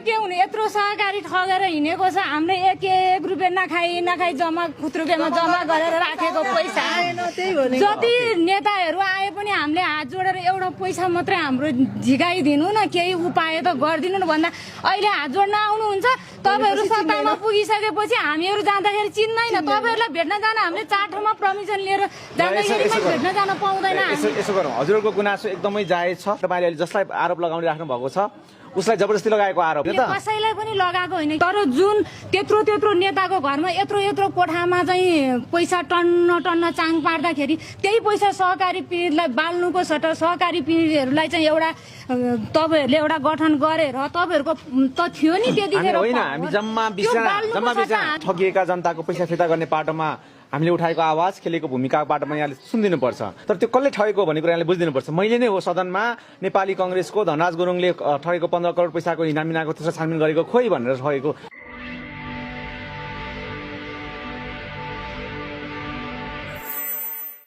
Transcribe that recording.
के हुने यत्रो सहकारी ठगेर हिँडेको छ हामीले एक रुपियाँ नखाई जम्मा खुत्रुपेमा जम्मा गरेर राखेको पैसा जति नेताहरू आए पनि हामीले हात जोडेर एउटा पैसा मात्रै हाम्रो झिकाइदिनु न केही उपाय त गरिदिनु न भन्दा अहिले हात जोड्न आउनुहुन्छ तपाईहरु सत्तामा पुगिसकेपछि हामीहरु जाँदाखेरि चिन्दैन तपाईहरुलाई भेट्न जान हामीले चार ठाउँमा परमिसन लिएर जाँदाखेरि भेट्न जान पाउँदैन यसो गरौँ हजुरको गुनासो एकदमै जायज छ तपाईले अहिले जसलाई आरोप लगाउने राख्नु भएको छ उसलाई जबरजस्ती लगाएको आरोप हो त कसैलाई पनि लगाएको होइन तर जुन त्यत्रो नेताको घरमा यत्रो कोठामा चाहिँ पैसा टन्न चाङ पार्दाखेरि त्यही पैसा सहकारी पीडितलाई बाल्नुको सट्टा सहकारी पीडितहरूलाई चाहिँ एउटा तपाईहरुले एउटा गठन गरेर तपाईहरुको त थियो नि त्यतिखेर होइन हामी जम्मा 20 ठगिएका जनताको पैसा फिर्ता गर्ने पाटोमा हामीले उठाएको आवाज खेलेको भूमिकाबाट यहाँले सुनिदिनुपर्छ तर त्यो कसले ठगेको भन्ने कुरा यहाँले बुझिदिनुपर्छ मैले नै हो सदनमा नेपाली कांग्रेसको धनराज गुरुङले ठगेको 15 करोड पैसाको इनाम मिनाको त्यसमा छानबिन गरेको खोइ भनेर ठगेको